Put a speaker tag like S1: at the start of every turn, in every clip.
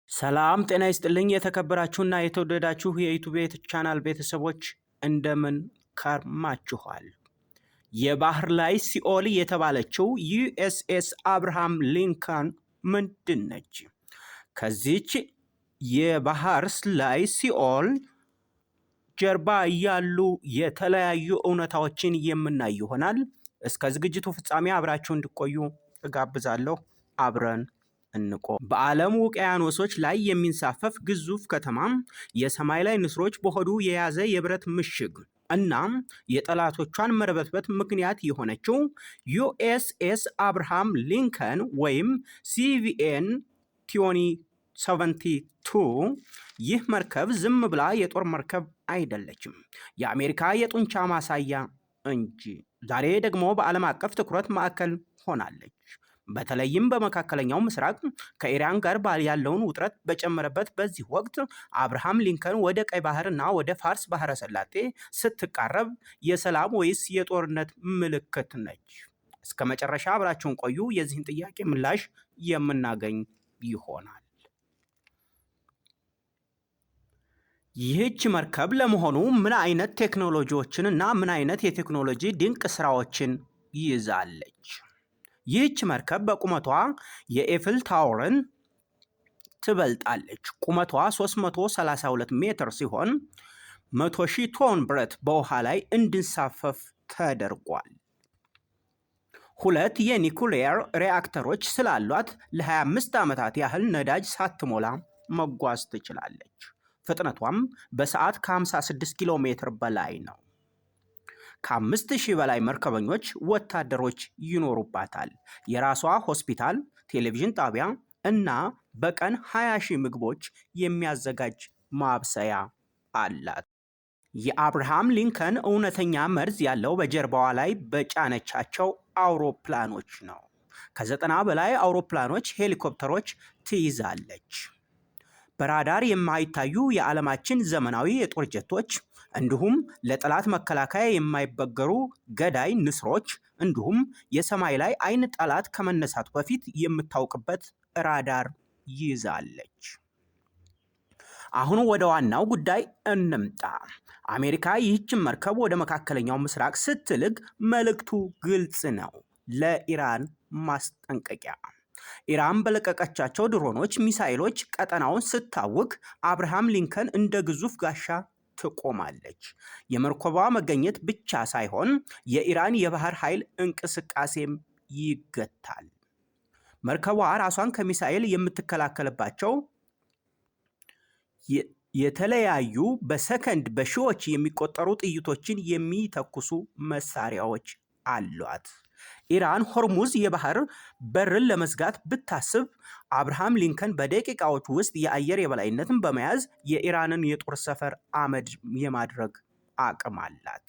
S1: ሰላም ጤና ይስጥልኝ። የተከበራችሁና የተወደዳችሁ የ YouTube channel ቤተሰቦች፣ እንደምን ከርማችኋል? የባህር ላይ ሲኦል የተባለችው USS አብርሃም ሊንከን ምንድን ነች? ከዚች የባህር ላይ ሲኦል ጀርባ ያሉ የተለያዩ እውነታዎችን የምናይ ይሆናል። እስከ ዝግጅቱ ፍጻሜ አብራችሁ እንዲቆዩ እጋብዛለሁ። አብረን እንቆይ። በዓለም ውቅያኖሶች ላይ የሚንሳፈፍ ግዙፍ ከተማ፣ የሰማይ ላይ ንስሮች በሆዱ የያዘ የብረት ምሽግ እና የጠላቶቿን መርበትበት ምክንያት የሆነችው USS አብርሃም ሊንከን ወይም CVN 2072። ይህ መርከብ ዝም ብላ የጦር መርከብ አይደለችም፣ የአሜሪካ የጡንቻ ማሳያ እንጂ። ዛሬ ደግሞ በዓለም አቀፍ ትኩረት ማዕከል ሆናለች። በተለይም በመካከለኛው ምስራቅ ከኢራን ጋር ያለውን ውጥረት በጨመረበት በዚህ ወቅት፣ አብርሃም ሊንከን ወደ ቀይ ባህር እና ወደ ፋርስ ባህረ ሰላጤ ስትቃረብ የሰላም ወይስ የጦርነት ምልክት ነች? እስከ መጨረሻ አብራችሁን ቆዩ። የዚህን ጥያቄ ምላሽ የምናገኝ ይሆናል። ይህች መርከብ ለመሆኑ ምን አይነት ቴክኖሎጂዎችን እና ምን አይነት የቴክኖሎጂ ድንቅ ስራዎችን ይዛለች? ይህች መርከብ በቁመቷ የ Eiffel Tower ን ትበልጣለች። ቁመቷ 332 ሜትር ሲሆን 100 ሺህ ቶን ብረት በውሃ ላይ እንዲንሳፈፍ ተደርጓል። ሁለት የኒኩሊየር ሪያክተሮች ስላሏት ለ25 ዓመታት ያህል ነዳጅ ሳትሞላ መጓዝ ትችላለች። ፍጥነቷም በሰዓት ከ56 ኪሎ ሜትር በላይ ነው። ከ5,000 በላይ መርከበኞች ወታደሮች ይኖሩባታል። የራሷ ሆስፒታል፣ ቴሌቪዥን ጣቢያ እና በቀን 20 ሺህ ምግቦች የሚያዘጋጅ ማብሰያ አላት። የአብርሃም ሊንከን እውነተኛ መርዝ ያለው በጀርባዋ ላይ በጫነቻቸው አውሮፕላኖች ነው። ከ90 በላይ አውሮፕላኖች፣ ሄሊኮፕተሮች ትይዛለች። በራዳር የማይታዩ የዓለማችን ዘመናዊ የጦር ጀቶች፣ እንዲሁም ለጠላት መከላከያ የማይበገሩ ገዳይ ንስሮች፣ እንዲሁም የሰማይ ላይ አይን ጠላት ከመነሳቱ በፊት የምታውቅበት ራዳር ይዛለች። አሁን ወደ ዋናው ጉዳይ እንምጣ። አሜሪካ ይህችን መርከብ ወደ መካከለኛው ምስራቅ ስትልክ መልእክቱ ግልጽ ነው፣ ለኢራን ማስጠንቀቂያ። ኢራን በለቀቀቻቸው ድሮኖች፣ ሚሳይሎች ቀጠናውን ስታውክ አብርሃም ሊንከን እንደ ግዙፍ ጋሻ ትቆማለች። የመርከቧ መገኘት ብቻ ሳይሆን የኢራን የባህር ኃይል እንቅስቃሴም ይገታል። መርከቧ ራሷን ከሚሳኤል የምትከላከልባቸው የተለያዩ በሰከንድ በሺዎች የሚቆጠሩ ጥይቶችን የሚተኩሱ መሳሪያዎች አሏት። ኢራን ሆርሙዝ የባህር በርን ለመዝጋት ብታስብ አብርሃም ሊንከን በደቂቃዎች ውስጥ የአየር የበላይነትን በመያዝ የኢራንን የጦር ሰፈር አመድ የማድረግ አቅም አላት።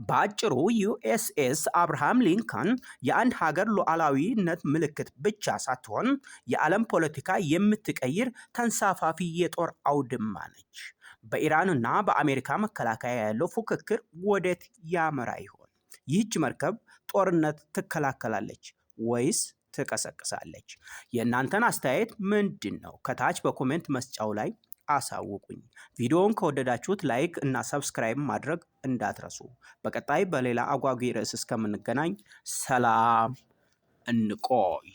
S1: በአጭሩ USS አብርሃም ሊንከን የአንድ ሀገር ሉዓላዊነት ምልክት ብቻ ሳትሆን የዓለም ፖለቲካ የምትቀይር ተንሳፋፊ የጦር አውድማ ነች። በኢራንና በአሜሪካ መከላከያ ያለው ፉክክር ወዴት ያመራ ይሆን? ይህች መርከብ ጦርነት ትከላከላለች ወይስ ትቀሰቅሳለች? የእናንተን አስተያየት ምንድን ነው? ከታች በ comment መስጫው ላይ አሳውቁኝ። ቪዲዮውን ከወደዳችሁት like እና subscribe ማድረግ እንዳትረሱ። በቀጣይ በሌላ አጓጊ ርዕስ እስከምንገናኝ ሰላም እንቆይ።